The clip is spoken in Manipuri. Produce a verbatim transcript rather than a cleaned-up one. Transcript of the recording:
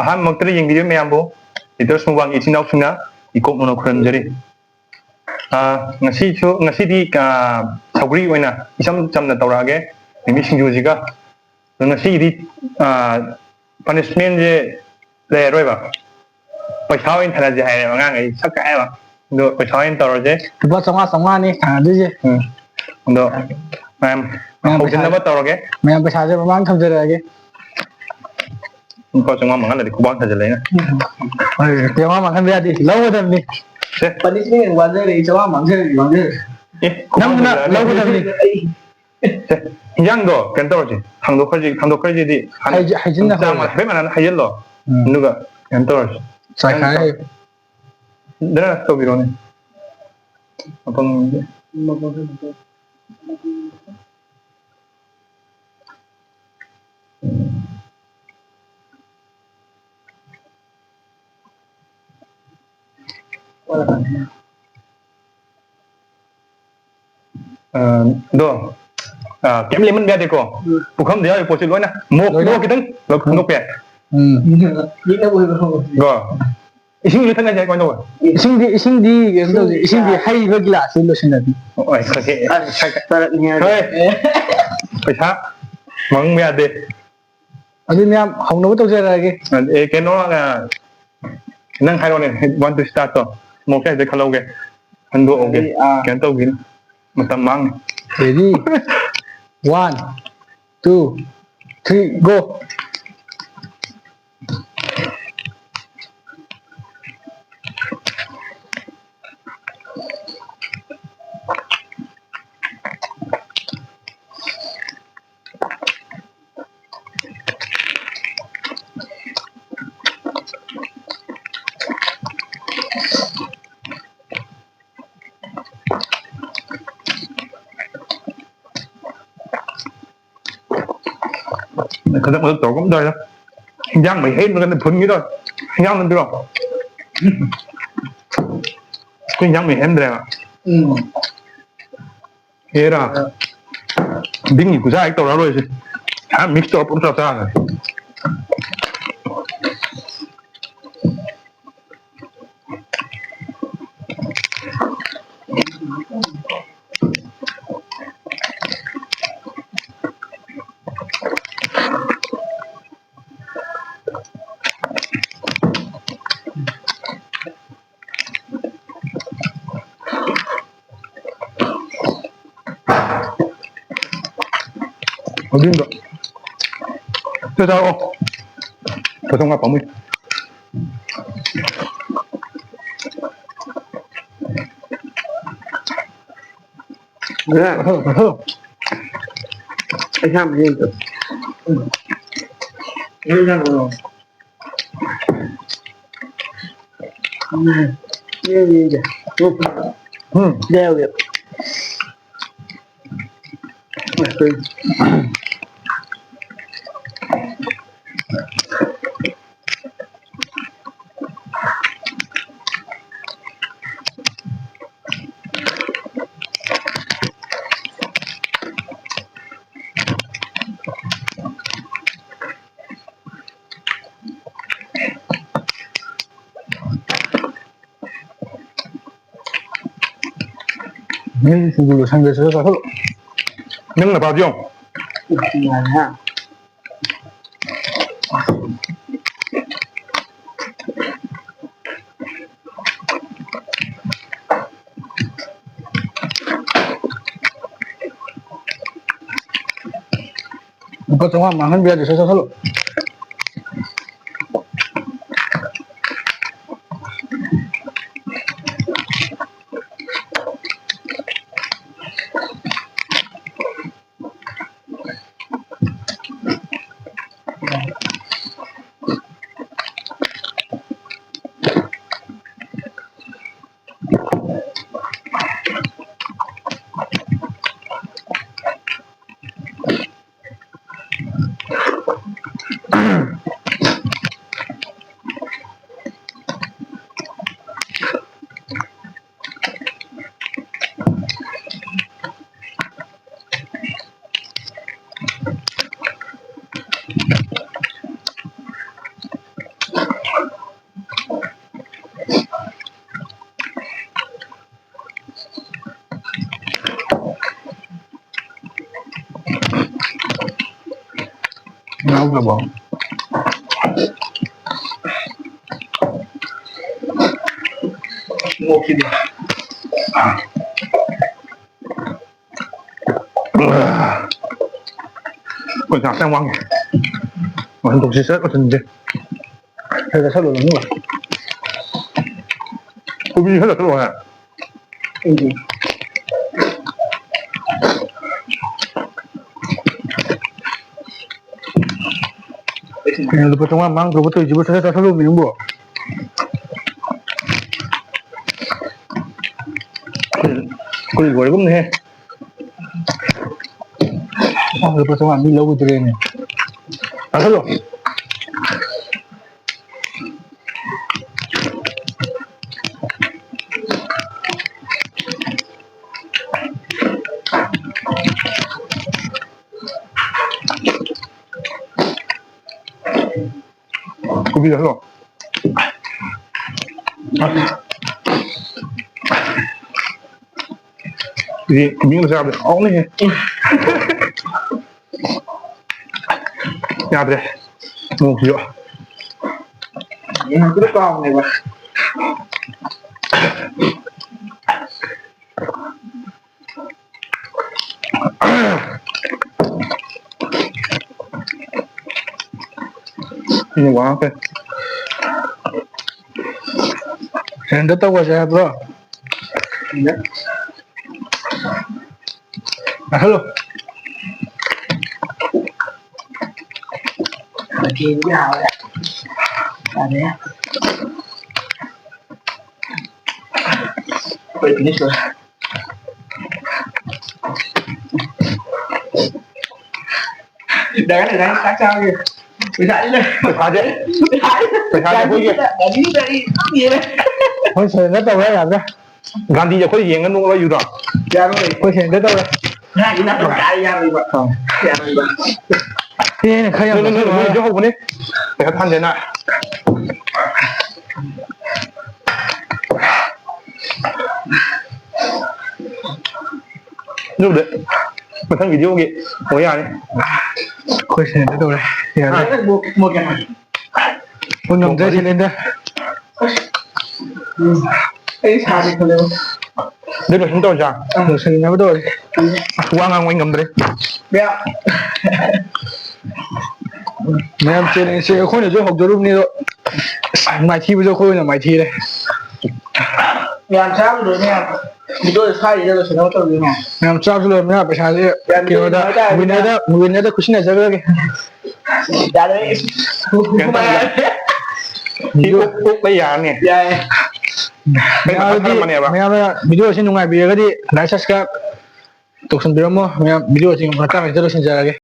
ꯑꯍꯥꯟꯕꯃꯛꯇꯗ ꯌꯦꯡꯕꯤꯔꯤꯕ ꯃꯌꯥꯝꯕꯨ ꯂꯤꯇꯔꯁ ꯃꯨꯛꯕꯥꯡꯒꯤ ꯏꯆꯤꯟ ꯏꯅꯥꯎꯁꯤꯡꯅ ꯏꯀꯣꯛ ꯃꯅꯣ ꯈꯨꯔꯨꯝꯖꯔꯤ꯫ ꯑꯥ, ꯉꯁꯤꯁꯨ, ꯉꯁꯤꯗꯤ, ꯑꯥ, ꯁꯧꯒ꯭ꯔꯤ ꯑꯣꯏꯅ ꯏꯆꯝ ꯆꯝꯅ ꯇꯧꯔꯛꯑꯒꯦ, ꯃꯤꯃꯤ ꯁꯤꯡꯖꯨꯁꯤꯒ꯫ ꯑꯗꯣ ꯉꯁꯤꯒꯤꯗꯤ, ꯑꯥ, ꯄꯅꯤꯁꯃꯦꯟꯁꯦ ꯂꯩꯔꯔꯣꯏꯕ, ꯄꯩꯁꯥ ꯑꯣꯏꯅ ꯊꯥꯅꯁꯦ ꯍꯥꯏꯔꯦꯕ ꯑꯉꯥꯡꯈꯩ, ꯁꯛ ꯀꯥꯏꯑꯦꯕ꯫ ꯑꯗꯣ ꯄꯩꯁꯥ ꯑꯣꯏꯅ ꯇꯧꯔꯁꯦ꯫ ꯂꯨꯄꯥ ꯆꯥꯝꯃꯉꯥ, ꯆꯥꯝꯃꯉꯥꯅꯤ ꯊꯥꯅꯗꯣꯏꯁꯦ꯫ ꯎꯝ꯫ ꯑꯗꯣ ꯃꯌꯥꯝ ꯃꯌꯥꯝ ꯄꯩꯁꯥ, ꯍꯧꯖꯤꯟꯅꯕ ꯇꯧꯔꯒꯦ꯫ ꯃꯌꯥꯝ ꯄꯩꯁꯥꯁꯦ ꯃꯃꯥꯡ ꯊꯝꯖꯔꯛꯑꯒꯦ꯫ ꯂꯨꯄꯥ ꯆꯥꯝꯃꯉꯥ ꯃꯉꯥꯗꯗꯤ ꯈꯨꯕꯥꯛ ꯊꯥꯖꯤꯜꯂꯛꯑꯦꯅ꯫ ꯍꯣꯏ, ꯆꯥꯝꯃꯉꯥ ꯃꯥꯡꯍꯟꯕ ꯌꯥꯗꯦ, ꯂꯧꯒꯗꯕꯅꯤ꯫ ꯁꯦ꯫ ꯄꯅꯤꯁꯃꯦꯟ ꯋꯥꯖꯔꯦ, ꯆꯥꯝꯃꯉꯥ ꯃꯥꯡꯖꯔꯗꯤ ꯃꯥꯡꯖꯔꯦ꯫ ꯑꯦ, ꯈꯨꯕꯥꯛ ꯅꯪꯅ ꯊꯥꯖꯤꯜꯂꯛꯑꯗꯤ ꯂꯧꯒꯗꯕꯅꯤ꯫ ꯑꯩ ꯁꯦ, ꯏꯟꯖꯥꯡꯗꯣ ꯀꯩꯅꯣ ꯇꯧꯔꯁꯤ, ꯊꯥꯡꯗꯣꯛꯈ꯭ꯔꯁꯤ, ꯊꯥꯡꯗꯣꯛꯈ꯭ꯔꯁꯤꯗꯤ ꯍꯥꯟꯅ ꯍꯥꯏꯖꯤ-, ꯍꯥꯏꯖꯤꯟꯅ ꯆꯥꯝꯃ ꯍꯧꯔꯁꯤ꯫ ꯍꯥꯏꯐꯦꯠ ꯃꯥꯟꯅꯅ ꯍꯩꯖꯤꯜꯂꯣ꯫ ꯎꯝ꯫ ꯑꯗꯨꯒ ꯀꯩꯅꯣ ꯇꯧꯔꯁꯤ꯫ ꯆꯥꯏꯈꯥꯏ꯫ ꯗ꯭ꯔꯁ ꯇꯧꯕꯤꯔꯣꯅꯦ꯫ ꯃꯄꯪꯁꯦ꯫ ꯑ, ꯑꯗꯣ, ꯑ, ꯀꯩꯝ ꯂꯦꯝꯍꯟꯕ ꯌꯥꯗꯦꯀꯣ꯫ ꯎꯝ꯫ ꯄꯨꯈꯝꯗ ꯌꯥꯎꯔꯤ ꯄꯣꯠꯁꯦ ꯂꯣꯏꯅ ꯃꯣꯞ, ꯂꯣꯏꯅ꯫ ꯃꯣꯞ ꯈꯤꯇꯪ ꯂꯧ-, ꯎꯝ꯫ ꯍꯟꯗꯣꯛꯄ ꯌꯥꯏ꯫ ꯌꯦꯛꯅꯕ ꯑꯣꯏꯕ ꯍꯧꯔꯁꯤ꯫ ꯀꯣ꯫ ꯏꯁꯤꯡꯁꯨ ꯊꯛꯅꯁꯦ ꯀꯃꯥꯏꯅ ꯇꯧꯕ? ꯏꯁꯤꯡꯗꯤ, ꯏꯁꯤꯡꯗꯤ ꯀꯩꯅꯣ ꯇꯧꯁꯦ, ꯏꯁꯤꯡꯗꯤ ꯍꯩꯕ ꯒꯤꯂꯥꯁꯁꯤ ꯂꯣꯏꯁꯤꯟꯅꯕꯤ꯫ ꯍꯣꯏ, ꯍꯣꯏ, ꯍꯣꯏ꯫ ꯑꯁ, ꯇꯔꯦꯠꯅꯤ ꯍꯥꯏꯔꯦ꯫ ꯍꯣꯏ꯫ ꯄꯩꯁꯥ ꯃꯥꯡꯕ ꯌꯥꯗꯦ꯫ ꯑꯗꯨ ꯃꯌꯥꯝ ꯍꯧꯅꯕ ꯇꯧꯖꯔꯛꯑꯒꯦ꯫ ꯑꯦ, ꯀꯩꯅꯣ, ꯑ, ꯅꯪ ꯍꯥꯏꯔꯣꯅꯦ, one to start ꯇꯣ꯫ ꯃꯣꯛ ꯁꯥꯏꯗ ꯈꯜꯍꯧꯒꯦ꯫ ꯍꯟꯗꯣꯛꯍꯧꯒꯦ꯫ ꯑꯩ, ꯑꯥ꯫ ꯀꯩꯅꯣ ꯇꯧꯈꯤꯅꯤ꯫ ꯃꯇꯝ ꯃꯥꯡꯅꯤ꯫ Ready? One, two, three, go. ꯈꯖꯛ ꯈꯖꯛ ꯇꯧꯔꯒ ꯑꯗꯨꯝ ꯇꯧꯔꯦꯗ꯫ ꯏꯟꯖꯥꯡ ꯃꯩ ꯍꯩꯗ꯭ꯔꯒꯅ ꯐꯨꯟꯒꯤꯗꯣ ꯏꯟꯖꯥꯡ ꯅꯝꯕꯤꯔꯣ꯫ ꯑꯩꯈꯣꯏ ꯏꯟꯖꯥꯡ ꯃꯩ ꯍꯩꯍꯟꯗ꯭ꯔꯦꯕ꯫ ꯎꯝ꯫ ꯍꯦꯔꯥ꯫ ꯕꯤꯟꯒꯤ ꯈꯨꯖꯥ ꯍꯦꯛ ꯇꯧꯔꯛꯑꯔꯣꯏꯁꯦ꯫ ꯍꯥ, mix ꯇꯧꯔ ꯄꯨꯂꯞ ꯆꯥ ꯆꯥꯈ꯭ꯔꯦ꯫ ꯍꯧꯖꯤꯛꯗꯣ ꯁꯤ ꯆꯥꯔꯛꯑꯣ꯫ ꯐꯣꯇꯣ ꯉꯥꯛ ꯄꯥꯝꯃꯨꯏ꯫ ꯀꯩꯁꯥꯝ ꯌꯦꯡꯗꯣ꯫ ꯎꯝ꯫ ꯎꯝ꯫ ꯅꯪ ꯁꯤꯡꯖꯨ ꯂꯣꯏꯁꯟꯒ꯭ꯔꯦ, ꯁꯠ ꯁꯠ ꯆꯥꯊꯠꯂꯣ꯫ ꯅꯪ ꯅꯄꯥꯗꯨ ꯌꯦꯡꯉꯨ꯫ ꯌꯥꯔꯦ, ꯍꯥ? ꯂꯨꯄꯥ ꯆꯥꯝꯃꯉꯥ ꯃꯥꯡꯍꯟꯕ ꯌꯥꯗꯦ, ꯁꯠ ꯆꯠꯁꯜꯂꯣ꯫ ꯌꯥꯎꯗ꯭ꯔꯕꯣ? ꯃꯣꯔꯣꯛꯁꯤꯗꯤ꯫ ꯑꯩꯈꯣꯏ ꯆꯥꯛ ꯌꯥꯝ ꯋꯥꯡꯉꯦ꯫ ꯃꯊꯟ ꯇꯣꯛꯁꯤ ꯁꯠ ꯃꯊꯟꯁꯦ꯫ ꯈꯔ ꯆꯥꯁꯜꯂꯣ ꯅꯪ꯫ ꯀꯣꯕꯤ ꯈꯔ ꯆꯥꯁꯜꯂꯣ ꯍꯥꯏ꯫ ꯎꯝ꯫ ꯀꯩꯅꯣ ꯂꯨꯄꯥ ꯆꯥꯝꯃꯉꯥ ꯃꯥꯡꯗ꯭ꯔꯣꯕ ꯇꯧꯔꯤꯁꯤꯕꯨ? ꯁꯠ ꯁꯠ ꯆꯥꯁꯜꯂꯣꯃꯤ ꯅꯪꯕꯣ꯫ ꯑꯩꯈꯣꯏ ꯂꯣꯏꯔꯒꯨꯝꯅꯦꯍꯦ꯫ ꯂꯨꯄꯥ ꯆꯥꯝꯃꯉꯥ ꯃꯤ ꯂꯧꯈꯤꯗ꯭ꯔꯦꯅꯦ꯫ ꯆꯥꯁꯜꯂꯣ꯫ ꯀꯣꯕꯤꯗꯣ ꯍꯜꯂꯣ꯫ ꯁꯤꯗꯤ ꯀꯣꯕꯤ ꯉꯥꯛꯇ ꯆꯥꯕꯗꯤ ꯍꯥꯎꯅꯤꯍꯦ꯫ ꯌꯥꯗ꯭ꯔꯦ꯫ ꯃꯣꯔꯣꯛꯁꯤꯁꯨ꯫ ꯌꯦꯡꯉꯛꯄꯗ ꯀꯥꯎꯅꯦꯕ꯫ ꯁꯤꯅ ꯋꯥ ꯉꯥꯛꯇꯅꯤ꯫ Surrender ꯇꯧꯈ꯭ꯔꯁꯦ ꯍꯥꯏꯕ꯭ꯔꯣ? ꯆꯥꯁꯜꯂꯣ꯫ ꯃꯊꯦꯜꯗꯤ ꯍꯥꯎꯔꯦ꯫ ꯌꯥꯔꯦ꯫ ꯑꯩꯈꯣꯏ finish ꯇꯧꯔꯦ꯫ ꯗꯥꯏꯔꯦꯛ, ꯗꯥꯏꯔꯦꯛ ꯆꯥꯛ ꯆꯥꯕꯒꯤ ꯄꯩꯁꯥꯗꯤ ꯂꯩ꯫ ꯄꯩꯁꯥꯁꯦ? ꯄꯩꯁꯥꯗꯤ ꯑꯩꯈꯣꯏꯒꯤ ꯒꯥꯔꯤ, ꯒꯥꯔꯤ ꯑꯗꯨꯝ ꯌꯦꯡꯉꯦ꯫ ꯑꯩꯈꯣꯏ surrender ꯇꯧꯔꯦ, ꯌꯥꯗ꯭ꯔꯦ꯫ ꯒꯥꯟꯙꯤꯁꯦ ꯑꯩꯈꯣꯏ ꯌꯦꯡꯉ ꯅꯣꯛꯂ ꯌꯨꯔꯣ? ꯌꯥꯔꯣꯏ꯫ ꯑꯩꯈꯣꯏ surrender ꯇꯧꯔꯦ꯫ ꯉꯥꯒꯤ ꯅꯥꯄꯤ ꯀꯥꯏ ꯌꯥꯔꯣꯏꯕ꯫ ꯑꯥ꯫ ꯌꯥꯔꯣꯏꯕ꯫ ꯁꯤ ꯑꯩꯅ ꯈꯔ ꯌꯥꯝ ꯅꯣꯏ, ꯅꯣꯏ, ꯅꯣꯏ, ꯆꯥꯁꯤꯜꯂꯨꯔꯒ꯫ ꯅꯣꯏꯁꯨ ꯍꯧꯕꯅꯦ꯫ ꯄꯩꯁꯥ ꯊꯥꯟꯁꯦꯅ꯫ ꯑꯗꯨꯕꯨꯗꯤ ꯃꯊꯪ video ꯒꯤ ꯑꯣꯏ ꯌꯥꯔꯅꯤ꯫ ꯑꯩꯈꯣꯏ surrender ꯇꯧꯔꯦ꯫ ꯌꯥꯔꯦ꯫ ꯍꯥ? ꯃꯣ-, ꯃꯣ ꯀꯌꯥ? ꯍꯣꯏ, ꯉꯝꯗ꯭ꯔꯦ, ꯃꯣ ꯃꯔꯤ꯫ Surrender꯫ ꯎꯝ꯫ ꯑꯩ ꯁꯥꯗꯦ ꯈꯜꯂꯦꯕ꯫ ꯑꯗꯨ ꯂꯣꯏꯁꯤꯟ ꯇꯧꯔꯁꯤ꯫ ꯑꯥ꯫ ꯂꯣꯏꯁꯤꯟꯅꯕ ꯇꯧꯔꯁꯤ꯫ ꯑꯁ, ꯋꯥ ꯉꯥꯡꯕ ꯑꯩ ꯉꯝꯗ꯭ꯔꯦ꯫ ꯕ꯭ꯌꯥ꯫ ꯃꯌꯥꯝ ꯆꯦꯜꯂꯦ꯫ ꯑꯩꯈꯣꯏꯅꯁꯨ ꯍꯧꯗꯣꯔꯨꯕꯅꯤ ꯑꯗꯣ, ꯑꯁ, ꯃꯥꯏꯊꯤꯕꯁꯨ ꯑꯩꯈꯣꯏ ꯑꯣꯏꯅ ꯃꯥꯏꯊꯤꯔꯦ꯫ ꯃꯌꯥꯝ ꯆꯥꯔꯝꯗꯣꯏꯅꯦ꯫ ꯚꯤꯗꯤꯑꯣꯁꯦ ꯁ꯭ꯋꯥꯏꯁꯤꯗ ꯂꯣꯏꯁꯤꯟꯅꯕ ꯇꯧꯗꯣꯏꯅꯦ꯫ ꯃꯌꯥꯝ ꯆꯥꯕꯁꯨ ꯂꯣꯏꯔꯕꯅꯤꯅ ꯄꯩꯁꯥꯁꯦ ꯌꯥꯝ ꯀꯩꯅꯣꯗ, ꯂꯣꯏꯁꯤꯟꯅꯕ ꯇꯥꯔꯦ꯫ ꯋꯤꯟꯅꯔꯗ, ꯋꯤꯟꯅꯔꯗ ꯈꯨꯠꯁꯤꯟꯅꯁꯤꯜꯂꯒꯦ꯫ ꯌꯥꯔꯦ꯫ ꯀꯩꯅꯣ ꯇꯧꯕ ꯌꯥꯏ꯫ ꯁꯤ ꯑꯣꯛ-, ꯑꯣꯛꯄ ꯌꯥꯔꯅꯤ꯫ ꯌꯥꯏ꯫ ꯀꯩꯅꯣ ꯃꯌꯥꯝꯗꯤ, ꯊꯥꯔꯝꯕꯅꯦꯕ꯫ ꯃꯌꯥꯝꯅ ꯚꯤꯗꯤꯑꯣꯁꯤ ꯅꯨꯡꯉꯥꯏꯕꯤꯔꯒꯗꯤ like, subscribe ꯇꯧꯁꯟꯕꯤꯔꯝꯃꯣ꯫ ꯃꯌꯥꯝ ꯚꯤꯗꯤꯑꯣꯁꯤ ꯃꯇꯥꯡ ꯑꯁꯤꯗ ꯂꯣꯏꯁꯤꯟꯖꯔꯒꯦ꯫